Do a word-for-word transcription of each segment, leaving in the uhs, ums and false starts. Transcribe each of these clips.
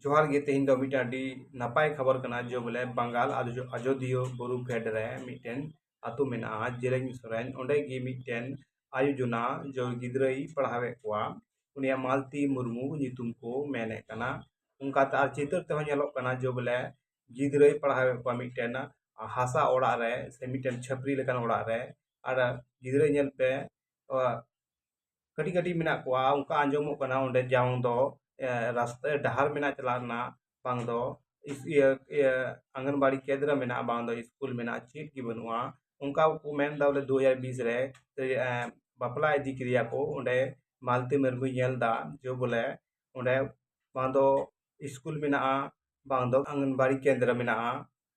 ᱡᱚᱦᱟᱨ ᱜᱮ᱾ ᱛᱮᱦᱮᱧ ᱫᱚ ᱢᱤᱫᱴᱮᱱ ᱟᱹᱰᱤ ᱱᱟᱯᱟᱭ ᱠᱷᱚᱵᱚᱨ ᱠᱟᱱᱟ, ᱡᱮ ᱵᱚᱞᱮ ᱵᱟᱝᱜᱟᱞ ᱟᱡᱚ-, ᱟᱡᱚᱫᱤᱭᱟᱹ ᱵᱩᱨᱩ ᱯᱷᱮᱰ ᱨᱮ ᱢᱤᱫᱴᱮᱱ ᱟᱛᱳ ᱢᱮᱱᱟᱜᱼᱟ, ᱡᱮᱞᱮᱧ ᱥᱚᱨᱮᱱ᱾ ᱚᱸᱰᱮ ᱜᱮ ᱢᱤᱫᱴᱮᱱ ᱟᱭᱳ ᱡᱚᱱᱟ, ᱡᱚ ᱜᱤᱫᱽᱨᱟᱹᱭ ᱯᱟᱲᱦᱟᱣᱮᱫ ᱠᱚᱣᱟ᱾ ᱩᱱᱤᱭᱟᱜ ᱢᱟᱞᱛᱤ ᱢᱩᱨᱢᱩ ᱧᱩᱛᱩᱢ ᱠᱚ ᱢᱮᱱᱮᱫ ᱠᱟᱱᱟ᱾ ᱚᱱᱠᱟᱛᱮ ᱟᱨ ᱪᱤᱛᱟᱹᱨ ᱛᱮᱦᱚᱸ ᱧᱮᱞᱚᱜ ᱠᱟᱱᱟ, ᱡᱮ ᱵᱚᱞᱮ ᱜᱤᱫᱽᱨᱟᱹᱭ ᱯᱟᱲᱦᱟᱣᱮᱫ ᱠᱚᱣᱟ ᱢᱤᱫᱴᱮᱱ ᱦᱟᱥᱟ ᱚᱲᱟᱜ ᱨᱮ, ᱥᱮ ᱢᱤᱫᱴᱮᱱ ᱪᱷᱟᱹᱯᱨᱤ ᱞᱮᱠᱟᱱ ᱚᱲᱟᱜ ᱨᱮ᱾ ᱟᱨ ᱜᱤᱫᱽᱨᱟᱹ ᱧᱮᱞ ᱯᱮ, ᱠᱟᱹᱴᱤᱡ ᱠᱟᱹᱴᱤᱡ ᱢᱮᱱᱟᱜ ᱠᱚᱣᱟ, ᱚᱱᱠᱟ ᱟᱸᱡᱚᱢᱚᱜ ᱠᱟᱱᱟ ᱚᱸᱰᱮ ᱡᱟᱝ ᱫᱚ, ᱮ, ᱨᱟᱥᱛᱟ ᱰᱟᱦᱟᱨ ᱢᱮᱱᱟᱜ ᱪᱟᱞᱟᱜ ᱨᱮᱱᱟᱜ, ᱵᱟᱝ ᱫᱚ ᱤᱥ-, ᱤᱭᱟᱹ, ᱤᱭᱟᱹ, ᱟᱝᱜᱟᱱᱵᱟᱲᱤ ᱠᱮᱱᱫᱨᱚ ᱢᱮᱱᱟᱜᱼᱟ, ᱵᱟᱝ ᱫᱚ ᱤᱥᱠᱩᱞ ᱢᱮᱱᱟᱜᱼᱟ, ᱪᱮᱫ ᱜᱮ ᱵᱟᱹᱱᱩᱜᱼᱟ᱾ ᱚᱱᱠᱟ ᱠᱚ ᱢᱮᱱ ᱮᱫᱟ ᱵᱚᱞᱮ ᱫᱩ ᱦᱟᱡᱟᱨ ᱵᱤᱥ ᱨᱮ, ᱮ, ᱵᱟᱯᱞᱟ ᱤᱫᱤ ᱠᱮᱫᱮᱭᱟ ᱠᱚ ᱚᱸᱰᱮ, ᱢᱟᱞᱛᱤ ᱢᱩᱨᱢᱩᱭ ᱧᱮᱞ ᱮᱫᱟ ᱡᱮ ᱵᱚᱞᱮ ᱚᱸᱰᱮ ᱵᱟᱝ ᱫᱚ ᱤᱥᱠᱩᱞ ᱢᱮᱱᱟᱜᱼᱟ, ᱵᱟᱝ ᱫᱚ ᱟᱝᱜᱟᱱᱵᱟᱲᱤ ᱠᱮᱱᱫᱨᱚ ᱢᱮᱱᱟᱜᱼᱟ᱾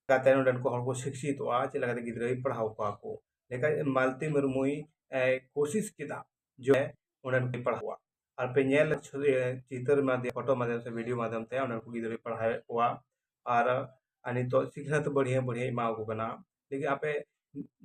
ᱪᱤᱠᱟᱛᱮ ᱱᱚᱸᱰᱮᱱ ᱠᱚ ᱦᱚᱲ ᱠᱚ ᱥᱤᱠᱷᱤᱛᱚᱜᱼᱟ, ᱪᱮᱫ ᱞᱮᱠᱟᱛᱮ ᱜᱤᱫᱽᱨᱟᱹᱭ ᱯᱟᱲᱦᱟᱣ ᱠᱚᱣᱟ ᱠᱚ᱾ ᱞᱮᱠᱟ ᱢᱟᱞᱛᱤ ᱢᱩᱨᱢᱩᱭ, ᱮ, ᱠᱳᱥᱤᱥ ᱠᱮᱫᱟ ᱡᱮ ᱚᱸᱰᱮᱱ ᱠᱚᱭ ᱯᱟᱲᱦᱟᱣᱟ᱾ ᱟᱨ ᱯᱮ ᱧᱮᱞ ᱪᱷᱚᱵᱤ, ᱪᱤᱛᱟᱹᱨ ᱢᱟᱫᱷᱭᱚᱢ, ᱯᱷᱳᱴᱳ ᱢᱟᱫᱷᱭᱚᱢ ᱥᱮ ᱵᱷᱤᱰᱤᱭᱳ ᱢᱟᱫᱷᱭᱚᱢ ᱛᱮ ᱚᱸᱰᱮᱱ ᱠᱚ ᱜᱤᱫᱽᱨᱟᱹᱭ ᱯᱟᱲᱦᱟᱣᱮᱫ ᱠᱚᱣᱟ᱾ ᱟᱨ, ᱟᱨ ᱱᱤᱛᱚᱜ ᱥᱤᱠᱷᱱᱟᱹᱛ ᱵᱟᱹᱲᱦᱤᱭᱟᱹ ᱵᱟᱹᱲᱦᱤᱭᱟᱹ ᱮᱢᱟ ᱠᱚ ᱠᱟᱱᱟ᱾ ᱞᱮᱠᱤᱱ ᱟᱯᱮ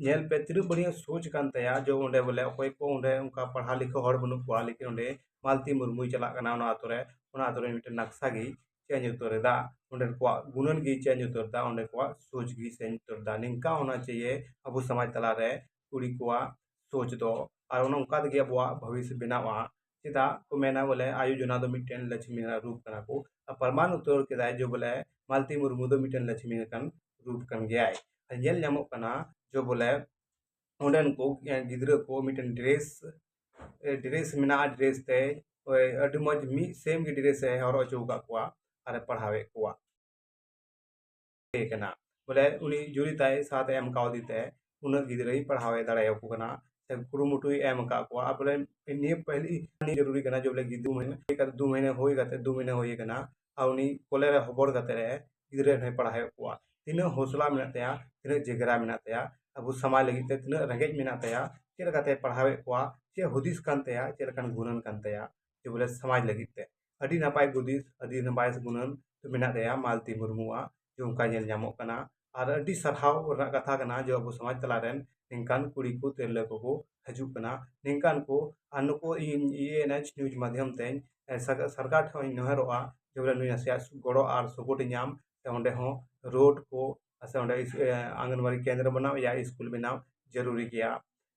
ᱧᱮᱞ ᱯᱮ, ᱛᱤᱱᱟᱹᱜ ᱵᱟᱹᱲᱦᱤᱭᱟᱹ ᱥᱳᱪ ᱠᱟᱱ ᱛᱟᱭᱟ, ᱡᱮ ᱚᱸᱰᱮ ᱵᱚᱞᱮ ᱚᱠᱚᱭ ᱠᱚ ᱚᱸᱰᱮ ᱚᱱᱠᱟ ᱯᱟᱲᱦᱟᱣ ᱞᱮᱠᱷᱟ ᱦᱚᱲ ᱵᱟᱹᱱᱩᱜ ᱠᱚᱣᱟ, ᱞᱮᱠᱤᱱ ᱚᱸᱰᱮ ᱢᱟᱞᱛᱤ ᱢᱩᱨᱢᱩᱭ ᱪᱟᱞᱟᱜ ᱠᱟᱱᱟ ᱚᱱᱟ ᱟᱛᱳ ᱨᱮ, ᱚᱱᱟ ᱟᱛᱳ ᱨᱮ ᱢᱤᱫᱴᱮᱱ ᱱᱟᱠᱥᱟ ᱜᱮ ᱪᱮᱧᱡᱽ ᱩᱛᱟᱹᱨ ᱮᱫᱟ, ᱚᱸᱰᱮᱱ ᱠᱚᱣᱟᱜ ᱜᱩᱱᱟᱹᱱ ᱜᱮ ᱪᱮᱧᱡᱽ ᱩᱛᱟᱹᱨ ᱮᱫᱟ, ᱚᱸᱰᱮ ᱠᱚᱣᱟᱜ ᱥᱳᱪ ᱜᱮ ᱪᱮᱧᱡᱽ ᱩᱛᱟᱹᱨ ᱮᱫᱟ᱾ ᱱᱤᱝᱠᱟ ᱦᱚᱱᱟ ᱪᱟᱦᱤᱭᱮ ᱟᱵᱚ ᱥᱚᱢᱟᱡᱽ ᱛᱟᱞᱟᱨᱮ ᱠᱩᱲᱤ ᱠᱚᱣᱟᱜ ᱥᱳᱪ ᱫᱚ, ᱟᱨ ᱚᱱᱮ ᱚᱱᱠᱟ ᱛᱮᱜᱮ ᱟᱵᱚᱣᱟᱜ ᱵᱷᱚᱵᱤᱥ ᱵᱮᱱᱟᱣᱟ᱾ ᱪᱮᱫᱟᱜ ᱠᱚ ᱢᱮᱱᱟ ᱵᱚᱞᱮ ᱟᱭᱳ ᱡᱚᱱᱟ ᱫᱚ ᱢᱤᱫᱴᱮᱱ ᱞᱚᱪᱷᱢᱤ ᱨᱮᱱᱟᱜ ᱨᱩᱯ ᱠᱟᱱᱟ ᱠᱚ, ᱟᱨ ᱯᱨᱚᱢᱟᱱ ᱩᱛᱟᱹᱨ ᱠᱮᱫᱟᱭ ᱡᱮ ᱵᱚᱞᱮ ᱢᱟᱞᱛᱤ ᱢᱩᱨᱢᱩ ᱫᱚ ᱢᱤᱫᱴᱮᱱ ᱞᱚᱪᱷᱢᱤ ᱞᱮᱠᱟᱱ ᱨᱩᱯ ᱠᱟᱱ ᱜᱮᱭᱟᱭ᱾ ᱟᱨ ᱧᱮᱞ ᱧᱟᱢᱚᱜ ᱠᱟᱱᱟ ᱡᱮ ᱵᱚᱞᱮ ᱚᱸᱰᱮᱱ ᱠᱚ, ᱮ, ᱜᱤᱫᱽᱨᱟᱹ ᱠᱚ ᱢᱤᱫᱴᱮᱱ ᱰᱨᱮᱥ, ᱮ, ᱰᱨᱮᱥ ᱢᱮᱱᱟᱜᱼᱟ, ᱰᱨᱮᱥ ᱛᱮ, ᱳᱭ, ᱟᱹᱰᱤ ᱢᱚᱡᱽ ᱢᱤᱫ ᱥᱮᱢ ᱜᱮ ᱰᱨᱮᱥ ᱮ ᱦᱚᱨᱚᱜ ᱦᱚᱪᱚ ᱟᱠᱟᱫ ᱠᱚᱣᱟ ᱟᱨ ᱮ ᱯᱟᱲᱦᱟᱣᱮᱫ ᱠᱚᱣᱟ᱾ ᱠᱟᱱᱟ ᱵᱚᱞᱮ ᱩᱱᱤ ᱡᱩᱨᱤ ᱛᱟᱭ ᱥᱟᱛ ᱮ ᱮᱢ ᱠᱟᱣᱫᱮ ᱛᱮ ᱩᱱᱟᱹᱜ ᱜᱤᱫᱽᱨᱟᱹᱭ ᱯᱟᱲᱦᱟᱣ ᱮ ᱫᱟᱲᱮᱭᱟᱠᱚ ᱠᱟᱱᱟ, ᱥᱮ ᱠᱩᱨᱩᱢᱩᱴᱩᱭ ᱮᱢ ᱟᱠᱟᱫ ᱠᱚᱣᱟ᱾ ᱟᱨ ᱵᱚᱞᱮ ᱱᱤᱭᱟᱹ ᱯᱟᱹᱦᱤᱞ ᱡᱟᱹᱨᱩᱨᱤ ᱠᱟᱱᱟ ᱡᱮ ᱵᱚᱞᱮ ᱜᱤᱫᱽᱨᱟᱹ ᱦᱩᱭ ᱠᱟᱛᱮ, ᱫᱩ ᱢᱟᱹᱦᱱᱟᱹ ᱦᱩᱭ ᱠᱟᱱᱟ, ᱟᱨ ᱩᱱᱤ ᱠᱚᱞᱮ ᱨᱮ ᱦᱚᱵᱚᱨ ᱠᱟᱛᱮ ᱨᱮ ᱜᱤᱫᱽᱨᱟᱹ ᱦᱚᱸᱭ ᱯᱟᱲᱦᱟᱣᱮᱫ ᱠᱚᱣᱟ᱾ ᱛᱤᱱᱟᱹᱜ ᱦᱚᱥᱞᱟ ᱢᱮᱱᱟᱜ ᱛᱟᱭᱟ, ᱛᱤᱱᱟᱹᱜ ᱡᱮᱜᱽᱨᱟ ᱢᱮᱱᱟᱜ ᱛᱟᱭᱟ, ᱟᱵᱚ ᱥᱚᱢᱟᱡᱽ ᱞᱟᱹᱜᱤᱫ ᱛᱮ ᱛᱤᱱᱟᱹᱜ ᱨᱮᱸᱜᱮᱡ ᱢᱮᱱᱟᱜ ᱛᱟᱭᱟ, ᱪᱮᱫ ᱞᱮᱠᱟᱛᱮ ᱯᱟᱲᱦᱟᱣᱮᱫ ᱠᱚᱣᱟ, ᱪᱮᱫ ᱦᱩᱫᱤᱥ ᱠᱟᱱ ᱛᱟᱭᱟ, ᱪᱮᱫ ᱞᱮᱠᱟᱱ ᱜᱩᱱᱟᱹᱱ ᱠᱟᱱ ᱛᱟᱭᱟ, ᱡᱮ ᱵᱚᱞᱮ ᱥᱚᱢᱟᱡᱽ ᱞᱟᱹᱜᱤᱫ ᱛᱮ᱾ ᱟᱹᱰᱤ ᱱᱟᱯᱟᱭ ᱦᱩᱫᱤᱥ, ᱟᱹᱰᱤ ᱱᱟᱯᱟᱭ ᱜᱩᱱᱟᱹᱱ ᱢᱮᱱᱟᱜ ᱛᱟᱭᱟ ᱢᱟᱞᱛᱤ ᱢᱩᱨᱢᱩᱣᱟᱜ, ᱡᱮ ᱚᱱᱠᱟ ᱧᱮᱞ ᱧᱟᱢᱚᱜ ᱠᱟᱱᱟ᱾ ᱟᱨ ᱟᱹᱰᱤ ᱥᱟᱨᱦᱟᱣ ᱨᱮᱱᱟᱜ ᱠᱟᱛᱷᱟ ᱠᱟᱱᱟ ᱡᱮ ᱟᱵᱚ ᱥᱚᱢᱟᱡᱽ ᱛᱟᱞᱟᱨᱮᱱ ᱱᱤᱝᱠᱟᱱ ᱠᱩᱲᱤ ᱠᱚ, ᱛᱤᱨᱞᱟᱹ ᱠᱚᱠᱚ ᱦᱤᱡᱩᱜ ᱠᱟᱱᱟ᱾ ᱱᱤᱝᱠᱟᱱ ᱠᱚ, ᱟᱨ ᱱᱩᱠᱩ ᱤᱧ ᱤ ᱮᱱ ᱮᱭᱤᱪ ᱱᱤᱭᱩᱡᱽ ᱢᱟᱫᱽᱫᱷᱚᱢ ᱛᱮᱧ, ᱮ, ᱥᱟᱨ-, ᱥᱚᱨᱠᱟᱨ ᱴᱷᱮᱱ ᱤᱧ ᱱᱮᱦᱚᱨᱚᱜᱼᱟ ᱡᱮ ᱵᱚᱞᱮ ᱱᱩᱭ ᱱᱟᱥᱮᱭᱟᱜ ᱜᱚᱲᱚ ᱟᱨ ᱥᱟᱯᱳᱨᱴ ᱮ ᱧᱟᱢ, ᱥᱮ ᱚᱸᱰᱮ ᱦᱚᱸ ᱨᱳᱰ ᱠᱚ, ᱥᱮ ᱚᱸᱰᱮ ᱤᱥ-, ᱮ, ᱟᱝᱜᱟᱱᱣᱟᱲᱤ ᱠᱮᱱᱫᱨᱚ ᱵᱮᱱᱟᱣ ᱭᱟ ᱥᱠᱩᱞ ᱵᱮᱱᱟᱣ ᱡᱟᱹᱨᱩᱨᱤ ᱜᱮᱭᱟ᱾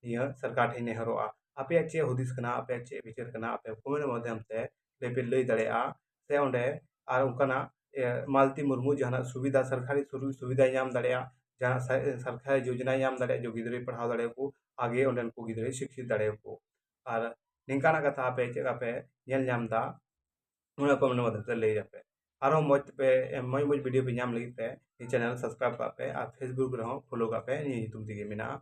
ᱱᱤᱭᱟᱹ ᱥᱚᱨᱠᱟᱨ ᱴᱷᱮᱱ ᱱᱮᱦᱚᱨᱚᱜᱼᱟ᱾ ᱟᱯᱮᱭᱟᱜ ᱪᱮᱫ ᱦᱩᱫᱤᱥ ᱠᱟᱱᱟ, ᱟᱯᱮᱭᱟᱜ ᱪᱮᱫ ᱵᱤᱪᱟᱹᱨ ᱠᱟᱱᱟ, ᱟᱯᱮ ᱠᱚᱢᱮᱱᱴ ᱢᱟᱫᱽᱫᱷᱚᱢ ᱛᱮ ᱞᱟᱹᱭ ᱯᱮ, ᱞᱟᱹᱭ ᱫᱟᱲᱮᱭᱟᱜᱼᱟ᱾ ᱥᱮ ᱚᱸᱰᱮ ᱟᱨ ᱚᱱᱠᱟᱱᱟᱜ, ᱮ, ᱢᱟᱞᱛᱤ ᱢᱩᱨᱢᱩ ᱡᱟᱦᱟᱱᱟᱜ ᱥᱩᱵᱤᱫᱷᱟ, ᱥᱚᱨᱠᱟᱨᱤ ᱥᱩᱨᱩ-, ᱥᱩᱵᱤᱫᱷᱟᱭ ᱧᱟᱢ ᱫᱟᱲᱮᱭᱟᱜᱼᱟ, ᱡᱟᱦᱟᱱᱟᱜ ᱥᱟ-, ᱥᱚᱨᱠᱟᱨᱤ ᱡᱳᱡᱚᱱᱟᱭ ᱧᱟᱢ ᱫᱟᱲᱮᱭᱟᱜᱼᱟ, ᱡᱮ ᱜᱤᱫᱽᱨᱟᱹᱭ ᱯᱟᱲᱦᱟᱣ ᱫᱟᱲᱮᱭᱟᱠᱚ, ᱟᱜᱮ ᱚᱸᱰᱮᱱ ᱠᱚ ᱜᱤᱫᱽᱨᱟᱹᱭ ᱥᱤᱠᱷᱤᱛ ᱫᱟᱲᱮᱭᱟᱠᱚ᱾ ᱟᱨ ᱱᱤᱝᱠᱟᱱᱟᱜ ᱠᱟᱛᱷᱟ ᱟᱯᱮ ᱪᱮᱫ ᱞᱮᱠᱟ ᱯᱮ ᱧᱮᱞ ᱧᱟᱢ ᱮᱫᱟ, ᱚᱱᱟ ᱠᱚᱢᱮᱱᱴ ᱢᱟᱫᱽᱫᱷᱚᱢ ᱛᱮ ᱞᱟᱹᱭ ᱟᱯᱮ᱾ ᱟᱨᱦᱚᱸ ᱢᱚᱡᱽ ᱛᱮᱯᱮ, ᱢᱚᱡᱽ ᱢᱚᱡᱽ ᱵᱷᱤᱰᱤᱭᱳ ᱯᱮ ᱧᱟᱢ ᱞᱟᱹᱜᱤᱫ ᱛᱮ ᱱᱤᱭᱟᱹ ᱪᱮᱱᱮᱞ ᱥᱟᱵᱥᱠᱨᱟᱭᱤᱵ ᱠᱟᱜ ᱯᱮ ᱟᱨ ᱯᱷᱮᱥᱵᱩᱠ ᱨᱮᱦᱚᱸ ᱯᱷᱚᱞᱳ ᱠᱟᱜ ᱯᱮ, ᱱᱤᱭᱟᱹ ᱧᱩᱛᱩᱢ ᱛᱮᱜᱮ ᱢᱮᱱᱟᱜᱼᱟ᱾